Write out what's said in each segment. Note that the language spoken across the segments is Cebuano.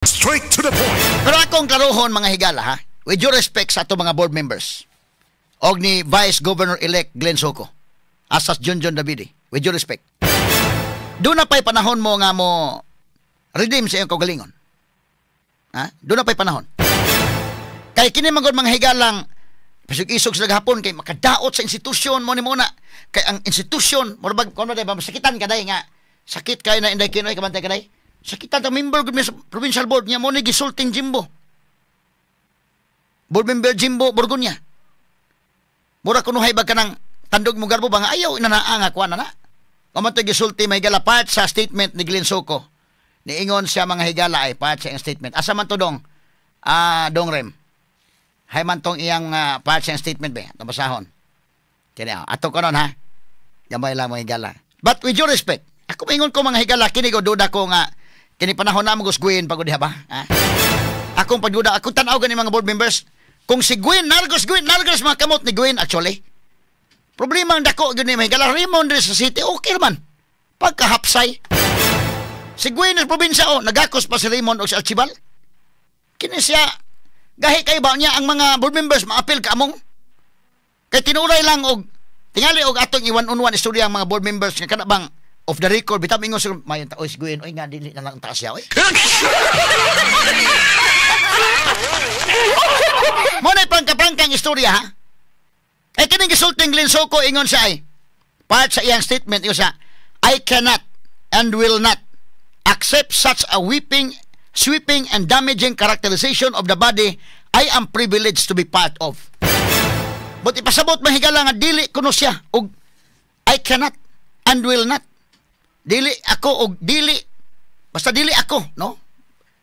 Straight to the point. Pero akong klarohon, mga higala, ha, with due respect sa ato mga board members, og ni Vice Governor-elect Glenn Soco, asas John John Davide, with due respect. Duna pa'y panahon mo nga mo redeem sa iyong kaugalingon. Ha? Duna pa'y panahon. Kay kini man gud, mga higalang, pasig-isog sila gahapon kay makadaot sa institusyon mo ni muna. Kay ang institusyon, mura bag kuno ba masakitan ka day nga sakit kay na inday kinoy kabantay ka day. Sakitan ta member gud mi sa provincial board niya mo ni gisulting Jimbo. Board member Jimbo Borgonya. Mura kunuhay ba kanang tandog mo garbo ba nga ayaw inanaa nga kuan na na. Kamo gisulti, may higala, part sa statement ni Glenn Soco. Niingon siya, mga higala, ay part sa iyang statement. Asa man to dong? Ah, dong Rem. Hay man tong iyang part sa iyang statement be. Ato basahon. Kini ah, ato karon ha. Gamay lang, mga higala. But with due respect, ako maingon ko, mga higala, kini ko duda ko nga kini panahon na mo Gwen pagod diha ba? Ha? Akong pagduda, akong tan-aw gani mga board members, kung si Gwen, Nargos Gwen, Nargos mga kamot ni Gwen actually. Problema ang dako gyud ni, mga higala, Raymond diri sa city, okay man. Pagkahapsay. Si Gwen sa probinsya oh, nagakos pa si Raymond o si Archibald. Kini siya, gahi kay ba niya ang mga board members maapil ka among. Kay tinuray lang og tingali og atong i one on one istorya ang mga board members nga kana bang off the record bitaw ingon sa mayon ta, oy, si Gwen, oy, nga dili na lang taas siya, oy. Mo na prangka-prangkang istorya ha. Ay kining gisulting Glenn Soco, ingon siya ay part sa iyang statement, ingon siya, "I cannot and will not accept such a whipping, sweeping and damaging characterization of the body I am privileged to be part of." But ipasabot, mga higala, nga dili kuno siya og I cannot and will not. Dili ako og dili basta dili ako, no?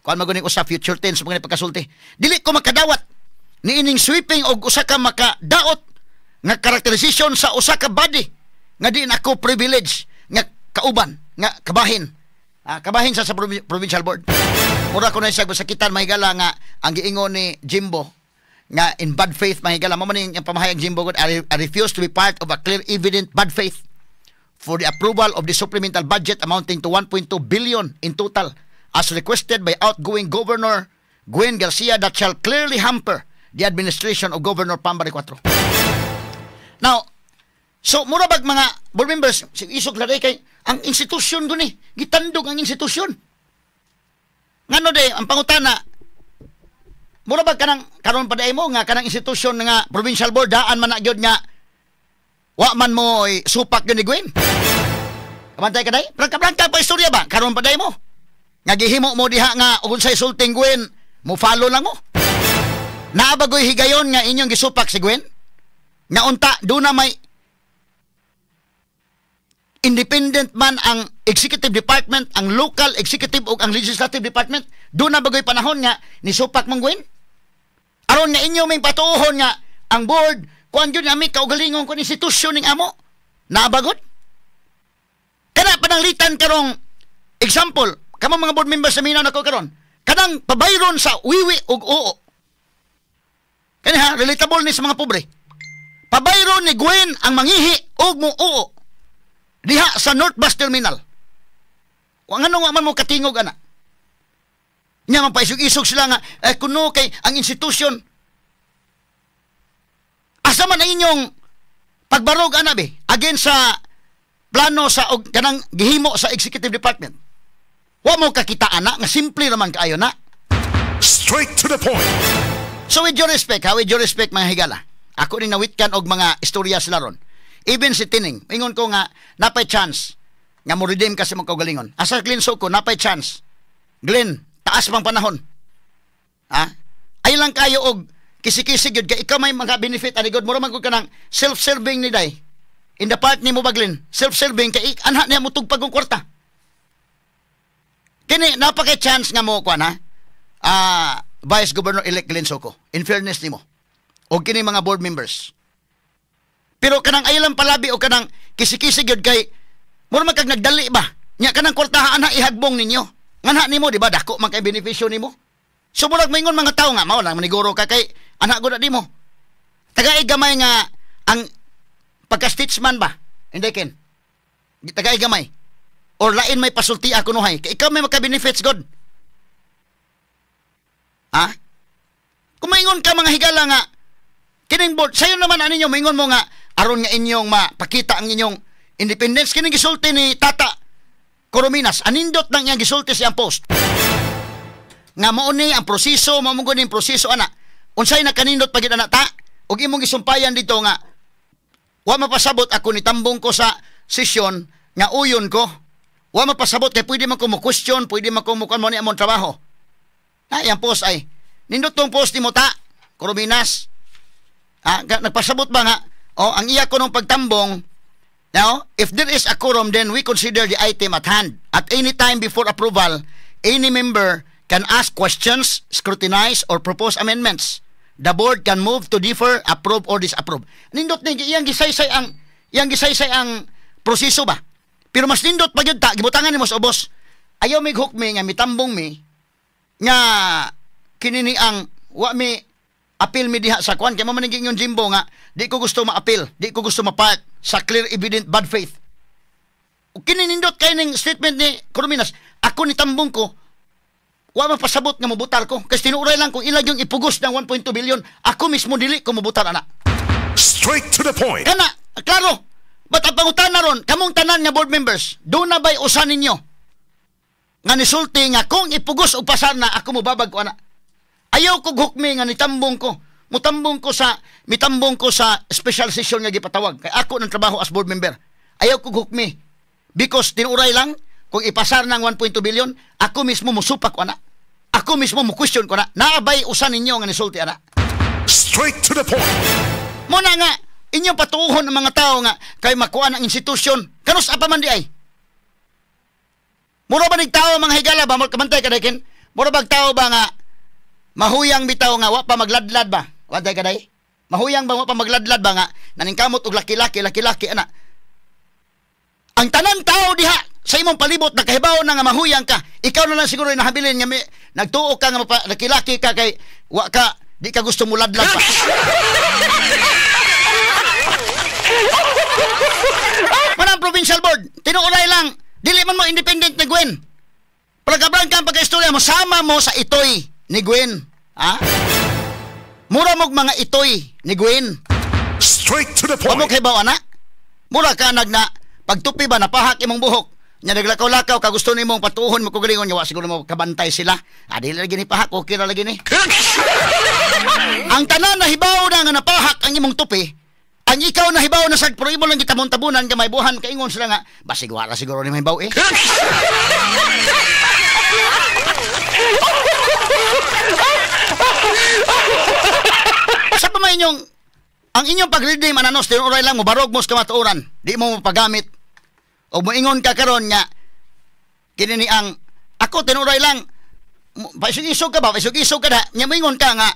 Kuan man ko sa future tense mga pagkasulti. Dili ko makadawat niining sweeping og usa ka makadaot nga characterization sa usa ka body nga di na ako privilege nga kauban, nga kabahin. Ah, kabahin sa provincial board. Mura ko na siya sakitan, mahigala, nga ang giingon ni Jimbo nga in bad faith, mahigala, mo man yung pamahayag Jimbo, "I refuse to be part of a clear evident bad faith for the approval of the supplemental budget amounting to 1.2 billion in total as requested by outgoing Governor Gwen Garcia that shall clearly hamper the administration of Governor Pam Baricuatro." Now, so mura bag mga board members, si isog laday kay ang institusyon guni, gitandog ang institusyon. Ngano de ang pangutana, mura bag kanang karon pa day mo nga kanang institusyon nga provincial board daan man na gyud nga wa man mo eh, supak gyud ni Gwen. Kabantay ka day? Prangka-prangka pa istorya ba? Karon pa day mo. Nga gihimo mo diha nga ug unsay sulting Gwen, mo follow lang mo. Naa ba goy higayon nga inyong gisupak si Gwen? Nga unta duna may independent man ang executive department, ang local executive ug ang legislative department, duna ba goy panahon nga nisupak mong Gwen? Aron nga inyo may patuohon nga ang board kuan gyud nami kaugalingon kun institusyon ning amo. Naa ba gud? Kana pananglitan karong example, kamo mga board members sa minaw nako karon, kanang pabayron sa wiwi ug oo. Kani ha, relatable ni sa mga pobre. Pabayron ni Gwen ang mangihi ug mo oo diha sa North Bus Terminal. Wa ngano nga man mo katingog ana? Nya man paisog-isog sila nga eh, kuno kay ang institusyon. Asa man ang inyong pagbarog ana be against sa plano sa og kanang gihimo sa executive department? Wa mo kakita ana nga simple raman kaayo na. Straight to the point. So with due respect, ha, with due respect, mga higala. Ako ni nawitkan og mga istorya sila ron. Even si Tining, ingon ko nga napay chance nga mo redeem kasi mong kaugalingon. Asa Glenn Soco, napay chance. Glenn, taas pang panahon. Ha? Ay lang kayo og kisi-kisi gyud kay ikaw may mga benefit ani gud, mura man gud kanang self-serving ni day. In the part nimo ba, Glenn, self-serving kay anha niya mo tugpag og kwarta. Kini napakay chance nga mo kuan ha. Ah, Vice Governor elect Glenn Soco. In fairness nimo. O kini mga board members. Pero kanang ayaw lang palabi o kanang kisi-kisi gyud kay mura man kag nagdali ba? Nya kanang kwartahan ha ihagbong ninyo. Nganha nimo di ba dako man kay benepisyo nimo. So murag maingon mga tao nga mao lang maniguro ka kay anha gud na nimo. Tagay gamay nga ang pagka-statesman ba? Hindi ken. Tagay gamay. Or lain may pasulti ako nuhay. Kay ikaw may maka-benefits god. Ha? Kung maingon ka, mga higala, nga kining board, sayo naman ani ninyo, maingon mo nga aron nga inyong mapakita ang inyong independence, kining gisulti ni Tata Corominas, anindot nang iyang gisulti siyang post. Nga mao ni ang proseso, mao mo ang proseso ana. Unsay nakanindot pagid ana ta? Ug imong gisumpayan dito nga wa mapasabot, ako ni tambong ko sa sesyon nga uyon ko. Wa mapasabot kay pwede man ko mo question, pwede man ko mo kuan, mo ni among trabaho. Na iyang post ay nindot tong post nimo, Ta Corominas. Ah, nagpasabot ba nga oh, ang iya ko nung pagtambong? Now, if there is a quorum, then we consider the item at hand. At any time before approval, any member can ask questions, scrutinize, or propose amendments. The board can move to defer, approve, or disapprove. Nindot ni iyang gisaysay ang proseso ba? Pero mas nindot pa gyud ta, gibutangan nimo sa ubos. Ayaw mig hukmi nga mitambong mi nga kinini ang wa mi apil mi diha sa kwan kay mo man yung Jimbo nga di ko gusto ma-appeal, di ko gusto ma-part sa clear evident bad faith. Ug kini nindot kay ning statement ni Corominas, ako ni tambong ko, wa mapasabot nga mobutar ko. Kasi tinuray lang kung ilag yung ipugos ng 1.2 billion, ako mismo dili ko mobutar ana. Straight to the point. Kana, klaro. But ang pangutana ron, kamong tanan nga board members, duna ba'y usa ninyo nga nisulti nga kung ipugos og pasar na, ako mobabag ko ana? Ayaw ko hukmi nga nitambong ko. Mutambong ko sa mitambong ko sa special session nga gipatawag. Kay ako ng trabaho as board member. Ayaw ko hukmi. Because tinuray lang, kung ipasar ng 1.2 billion, ako mismo musupak ko ana. Ako mismo mo question ko na. Naa bay usa ninyo nga nisulti ana? Straight to the point. Muna nga, inyong patuuhon ng mga tao nga kay makuha ng institusyon. Kanus apa man di ay? Mura ba nig tao, mga higala ba? Kamantay ka kin? Mura bag tao ba nga mahuyang bitaw nga wa pa magladlad ba? Wantay ka day? Mahuyang ba wa pa magladlad ba nga naningkamot og laki-laki, laki-laki ana. Ang tanan tao diha sa imong palibot nakahibaw na nga mahuyang ka. Ikaw na lang siguro nahabilin nga may, nagtuo ka nga laki-laki ka kay wa ka di ka gusto muladlad pa. Manang provincial board, tinuulay lang, dili man mo independent ni Gwen. Pagkabrang ka ang pagkaistorya mo, sama mo sa itoy ni Gwen. Ha? Mura mog mga itoy ni Gwen. Straight to the Wa mo point. kay bawa na? Mura ka nag na pagtupi ba napahak imong buhok. Nya naglakaw-lakaw ka, gusto nimong patuhon mo kagalingon nga wa siguro mo kabantay sila. Ah, dili lagi ni pahak, okay ra lagi ni. Ang tanan nahibaw na nga napahak ang imong tupi, ang ikaw nahibaw na sad pero imo lang gitabon-tabunan nga may buhan kaingon sila nga basig wala siguro ni mahibaw eh. Sa pa may inyong ang inyong pag-redeem ananos tinuray lang mobarog mo sa kamatuoran, di mo mapagamit. O moingon ka karon nga kini ni ang ako tinuray lang paisog-isog ka ba, paisog-isog ka na nya moingon ka nga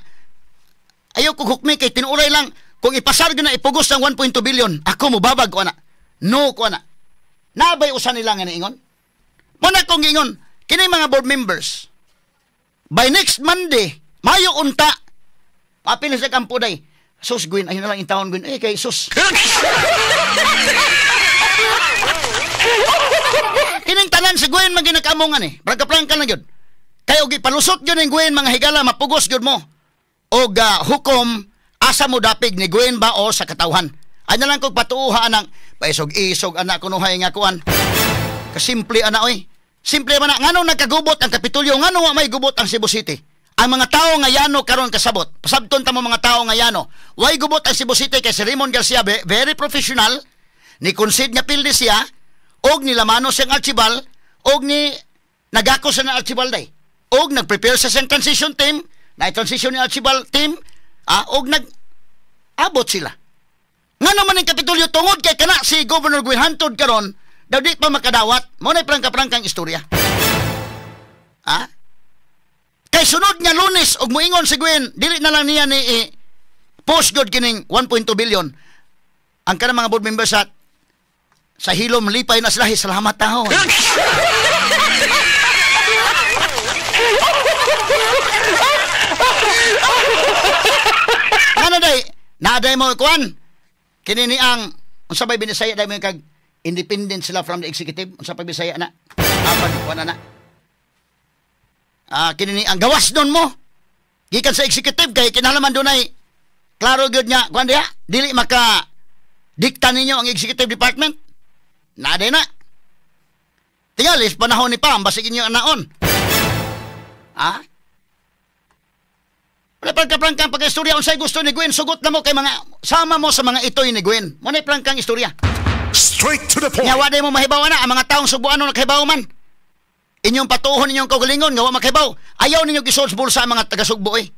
ayaw ko hukmi kay tinuray lang kung ipasar gyud na ipugos ng 1.2 billion, ako mobabag ko ana. No ko ana. Nabay usa nila nga niingon? Muna kong giingon, kini mga board members, by next Monday, mayo unta, papil sa kampo day. Sus, Gwen, ayun na lang in taon, Gwen. Eh, kay sus. Kining tanan si Gwen maginakamongan eh. Prangka-prangka na yun. Kay og ipalusot yun ng Gwen, mga higala, mapugos yun mo. Og hukom, asa mo dapig ni Gwen ba o sa katawhan. Ano lang kong patuuha anang paisog-isog anak kunuhay nga kuan. Kasimple ana oy. Simple man na nganong nagkagubot ang Kapitolyo, nganong wa may gubot ang Cebu City. Ang mga tao nga yano karon kasabot. Pasabton ta mo mga tao nga yano. Way gubot ang Cebu City kay si Raymond Garcia very professional, ni concede nga pildi siya og nilamano siyang Archibald og ni nagako sa na Archibald day. Og nagprepare sa siyang transition team, na transition ni Archibald team, og nag abot sila. Ngano man ang Kapitolyo tungod kay kana si Governor Gwen hantod karon daw di pa makadawat, mo nay prangka-prangkang istorya. Ha? Kay sunod nga Lunes og moingon si Gwen, dili na lang niya ni post good kining 1.2 billion. Ang kanang mga board members sa hilom lipay na sila, salamat taon. Ano day? Naaday mo kuan. Kini ni ang unsa bay Binisaya day mo kag independent sila from the executive, unsa pa Bisaya na? Apan kuan na. Kini ni ang gawas nun mo. Gikan sa executive kay kinahanglan dunay klaro gyud nga kuan diha, dili maka dikta ninyo ang executive department. Na na. Tingali panahon ni Pam, basig inyo anaon. Ha? Wala prangka-prangka ang pagka-istorya. Unsay gusto ni Gwen, sugot na mo kay mga sama mo sa mga itoy ni Gwen. Mo na prangkang istorya. Straight to the point. Nya wa mo mahibaw na ang mga taong Sugbuanon nakahibaw man. Inyong patuhon inyong kaugalingon nga wa makahibaw. Ayaw ninyo gisod sa bulsa ang mga taga Sugbo eh.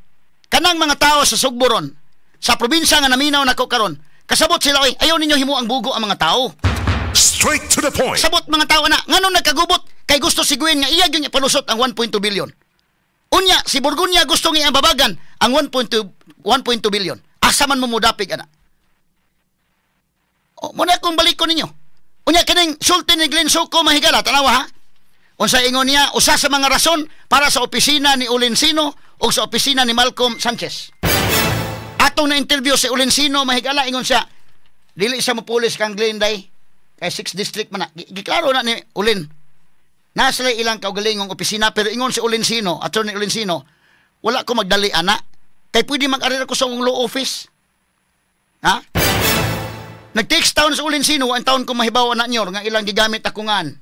Kanang mga tao sa Sugbo ron, sa probinsya nga naminaw nako karon, kasabot sila oy, ayaw ninyo himo ang bugo ang mga tao. Straight to the point. Sabot mga tao na, nganong nagkagubot kay gusto si Gwen nga iya gyud ipalusot ang 1.2 billion. Unya si Borgonya gusto nga iyang babagan ang 1.2 billion. Asa man mo modapig ana? O, muna kung balik ko ninyo. Unya kining sulti ni Glenn Soco, mahigala, tanawa ha. Unsa ingon niya, usa sa mga rason para sa opisina ni Olencino o sa opisina ni Malcolm Sanchez. Atong na interview si Olencino, mahigala, ingon siya, dili siya mopulis kang Glenn day kay 6 district man na. Giklaro na ni Ulin. Nasa ilang kaugalingong opisina, pero ingon si Olencino, Attorney Olencino, wala ko magdali ana kay pwede mag-arira ko sa akong law office. Ha? Nag-text taon sa Olencino, ang taon ko mahibaw na nyo nga ilang gigamit ako ngan.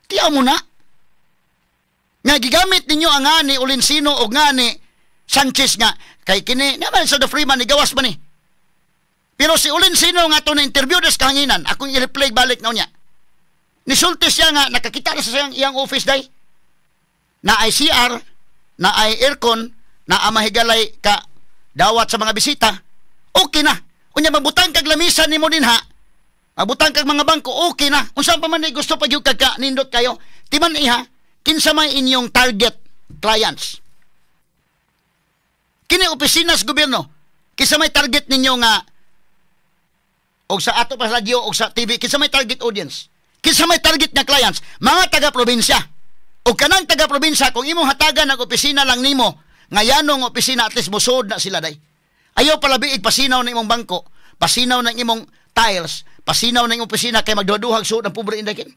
Tiyaw mo na. Nga gigamit ninyo ang nga ni Olencino o nga ni Sanchez nga kay kini naman sa The Freeman ni gawas man ni. Pero si Olencino nga to na interview des kahanginan, akong i-reply balik na niya. Nisulti siya nga nakakita na sa siyang iyang office day. Na ay CR, na ay aircon, na amahigalay ka dawat sa mga bisita. Okay na. Unya mabutang kag lamisa nimo dinha. Mabutang kag mga bangko, okay na. Unsa pa man ni gusto pag kag ka nindot kayo. Timan iha, kinsa may inyong target clients. Kini opisina sa gobyerno, kinsa may target ninyo nga og sa ato pa sa radyo og sa TV, kinsa may target audience? Kinsa may target nga clients? Mga taga-probinsya. O kanang taga-probinsya, kung imong hatagan ang opisina lang nimo, nga yanong opisina, at least musod na sila day. Ayaw palabiig pasinaw na imong bangko, pasinaw na imong tiles, pasinaw na imong opisina kay magduhaduhag suod ang pobre inday kin.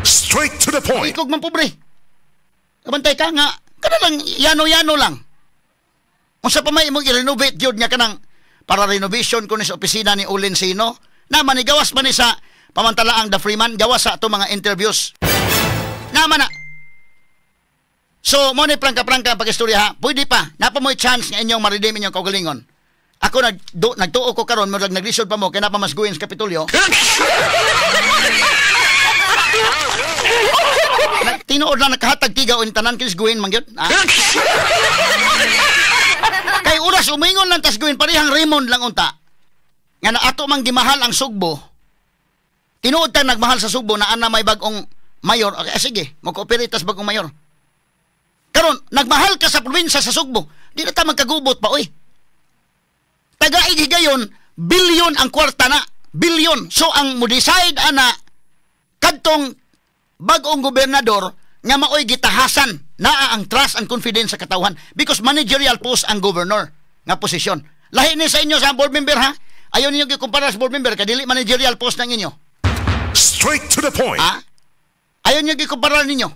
Straight to the point. Ikog man pobre. Kabantay ka nga, kana lang yano-yano lang. Unsa pa may imong i-renovate gyud nga kanang para renovation kun sa opisina ni Olencino, na manigawas man ni sa pamantalaang The Freeman, gawas sa ato mga interviews. Naman na. So, mo ni prangka-prangka ang pag-istorya ha. Pwede pa. Napa mo'y chance nga inyong ma-redeem inyong kaugalingon. Ako nagtuo ko karon, murag naglisod pa mo kay napa mas guin sa Kapitolyo. Tinuod lang nakahatag tigaw in tanan kinis guin man gyud. Ha? Kay oras umingon lang tas guin parehang Raymond lang unta. Nga na ato mang gimahal ang Sugbo. Tinuod tang nagmahal sa Sugbo na ana may bag-ong mayor. Okay, sige, mo-cooperate tas bagong mayor. Karon nagmahal ka sa probinsya sa Sugbo, di na ta magkagubot pa oy. Tagaig higayon, bilyon ang kwarta na, bilyon. So ang mo decide ana kadtong bag-ong gobernador nga maoy gitahasan naa ang trust and confidence sa katawhan because managerial post ang governor nga posisyon. Lahi ni sa inyo sa board member ha. Ayaw ninyo gikumpara sa board member kay dili managerial post nang inyo. Straight to the point. Ha? Ayaw ninyo gikumpara ninyo.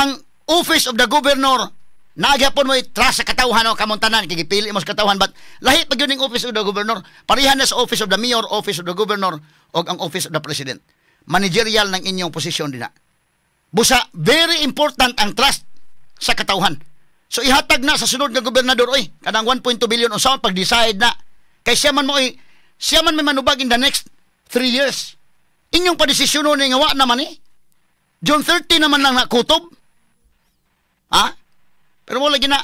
Ang office of the governor nagyapon mo trust sa katawhan o kamontanan kay gipili mo sa katawhan, but lahi pag yun ang office of the governor, parehan na sa office of the mayor, office of the governor o ang office of the president. Managerial ng inyong posisyon din na. Busa, very important ang trust sa katawhan. So ihatag na sa sunod nga gobernador oy, kanang 1.2 billion unsa pag-decide na. Kay siya man mo oy, siya man may manubag in the next 3 years. Inyong padesisyon ni nga wa naman eh. June 30 naman lang nakutob. Ha? Pero wala gina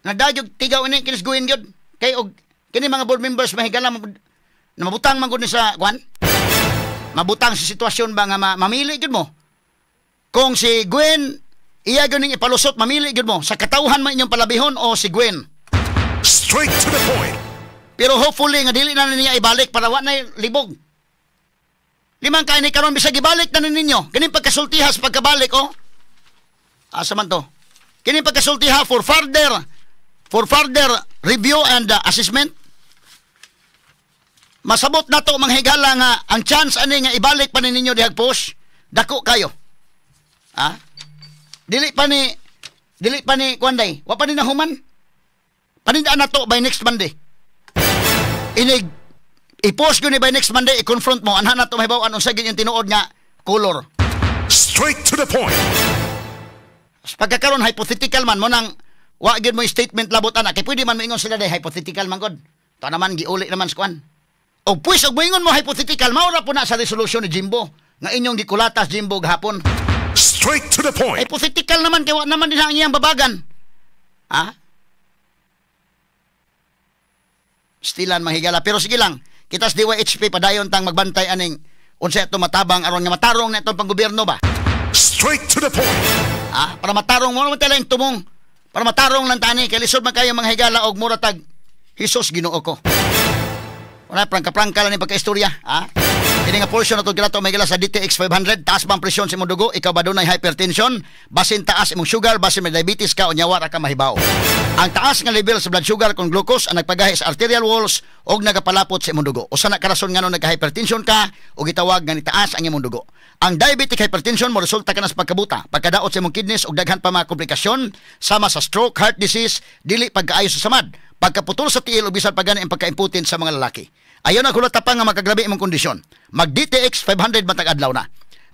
nagdagyog tigaw ini kinis guin gyud. Kay og kini mga board members mahigala na mabutang man gud ni sa kwan. Mabutang sa sitwasyon ba nga mamili gyud mo. Kung si Gwen iya gyud ning ipalusot, mamili gyud mo sa katawhan man inyong palabihon o si Gwen. Straight to the point. Pero hopefully nga dili na niya ibalik para wa na libog. Limang kaini karon bisag ibalik na ninyo. Kining pagkasultiha sa pagkabalik oh. Asa man to? Kining pagkasultiha for further review and assessment. Masabot na to mga higala nga ang chance ani nga ibalik pa ni ninyo dihag push dako kayo. Ha? Dili pa ni kuanday, wa pa ni nahuman. Panindaan na to by next Monday. Inig i-post yun ni by next Monday, i-confront mo anha na to mahibaw-an unsa gyud yung tinuod nga color. Straight to the point. Pagkakaroon hypothetical man mo nang wa gyud mo statement labot ana kay pwede man moingon sila day hypothetical man gud. To naman giuli naman sa kuan. Og puis og moingon mo hypothetical mao ra po na sa resolution ni Jimbo nga inyong gikulatas Jimbo gahapon. Straight to the point. Hypothetical naman kay wa naman din ang iyang babagan. Ha? Stilan manghigala pero sige lang. Kita sa DYHP padayon tang magbantay aning unsa ato matabang aron nga matarong na itong panggobyerno ba? Straight to the point. Ah, para matarong mo naman tayo tumong. Para matarong lang tani kay lisod man kayo mga higala og mura tag Hesus Ginoo ko. Wala prangka-prangka lang ni pagkaistorya, ha? Kini nga portion na to girato may gala sa DTX 500, taas ba ang presyon sa imong dugo, ikaw ba dunay hypertension, basin taas imong sugar, basin may diabetes ka o nyawa ra ka mahibaw. Ang taas nga level sa blood sugar kung glucose ang nagpagahi sa arterial walls og nagapalapot sa imong dugo. Usa na ka rason ngano nagka-hypertension ka o gitawag nga nitaas ang imong dugo. Ang diabetic hypertension mo resulta ka na sa pagkabuta, pagkadaot sa imong kidneys ug daghan pa mga komplikasyon sama sa stroke, heart disease, dili pagkaayo sa samad, pagkaputol sa tiil o bisan pa gani ang pagkaimputin sa mga lalaki. Ayaw na kulata pa nga makagrabe imong kondisyon. Mag DTX 500 matag adlaw na.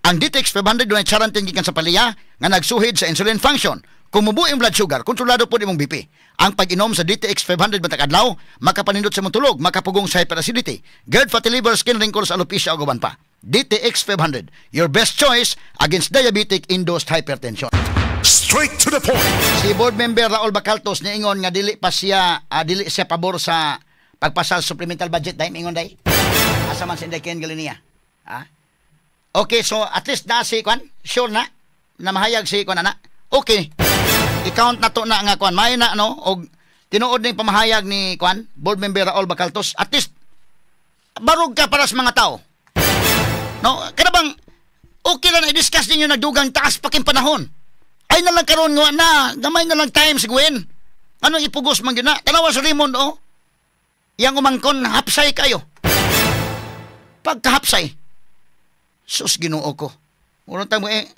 Ang DTX 500 dunay charantin gikan sa paliya nga nagsuhid sa insulin function. Kung mubo imong blood sugar, kontrolado pod imong BP. Ang pag-inom sa DTX 500 matag adlaw makapanindot sa imong tulog, makapugong sa hyperacidity, GERD, fatty liver, skin wrinkles, alopecia ug uban pa. DTX 500, your best choice against diabetic induced hypertension. Straight to the point. Si board member Raul Bacaltos niingon nga dili pa siya dili siya pabor sa pagpasal supplemental budget dai mingon dai. Asa man si Inday Ken Galinia. Ha? Okay, so at least na si kwan, sure na na mahayag si kwan ana. Okay. I-count na to na nga kwan, may na no og tinuod ning pamahayag ni kwan, board member Raul Bacaltos, at least barug ka para sa mga tao. No, kada bang okay lang i-discuss ninyo nagdugang taas pa king panahon. Ay na lang karon nga na, gamay na lang time si Gwen. Anong ipugos man gyud na? Tanawa sa Raymond oh. Yang umangkon hapsay kayo. Pagkahapsay. Sus Ginoo ko. Murag tamo eh.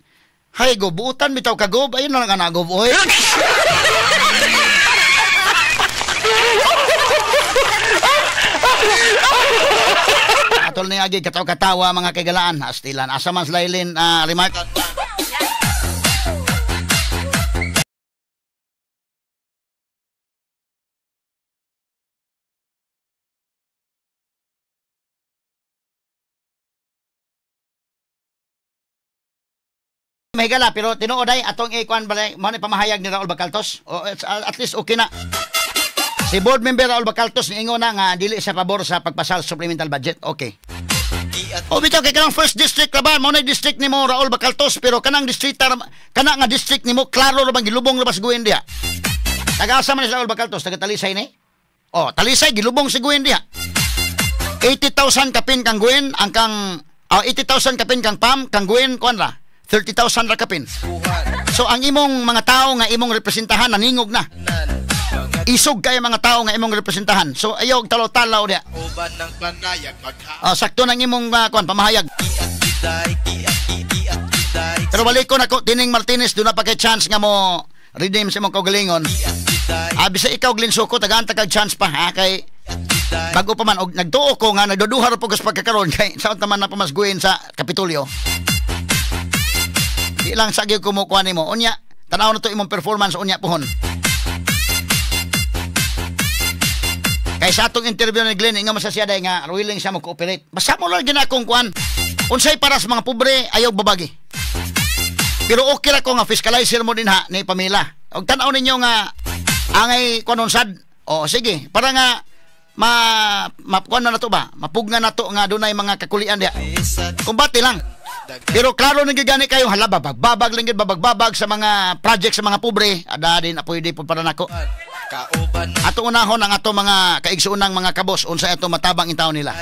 Hay go buutan bitaw ka gob, ayun na lang ana gob oy. Atol ni agi kataw-katawa mga kaigalaan, astilan. Asa man sila Eileen, remark. Mahigala pero tinuod ay atong ikuan balay mo ni pamahayag ni Raul Bacaltos. O, at least okay na. Si board member Raul Bacaltos niingon na nga dili siya pabor sa pagpasal supplemental budget. Okay. O bitaw kay kanang first district ra ba mo na district nimo Raul Bacaltos pero kanang distrita kana nga district nimo klaro ra bang gilubong ra ba sa Gwen diha. Taga-asa man si Raul Bacaltos, taga Talisay ni. O Talisay gilubong si Gwen diha. 80,000 kapin kang Gwen ang kang 80,000 kapin kang Pam kang Gwen kuan ra. 30,000 ra kapin. So ang imong mga tao nga imong representahan naningog na. Isog kay mga tao nga imong representahan. So ayaw talaw-talaw diha. Sakto nang imong kuan pamahayag. Pero balik ko nako Tining Martinez do na pa kay chance nga mo redeem sa imong kaugalingon. Bisa ikaw Glenn Soco tagaan ta kag chance pa ha kay bago pa man og nagtuo ko nga nagduduha ra pug sa pagkakaron kay saot naman na pamasguhin sa Kapitolyo. Di lang sa gyud kumukuha nimo. Unya, tanaw na to imong performance unya pohon. Kay sa atong interview ni Glenn, ingon man sa siya day nga willing siya mo-cooperate. Basta mo lang ginakong kuan. Unsay para sa mga pobre ayaw babagi. Pero okay ra ko nga fiscalizer mo din ha ni Pamela. Og tan-aw ninyo nga angay kuan unsad. O sige, para nga ma makuan na nato ba? Mapugna nato nga dunay mga kakulian diha. Kumbate lang. Pero klaro nang gigani kayo hala babag lang gid babag sa mga project sa mga pobre ada din pwede po para nako. Ato unahon ang ato mga kaigsuonang mga kabos unsa ato matabang intaw nila.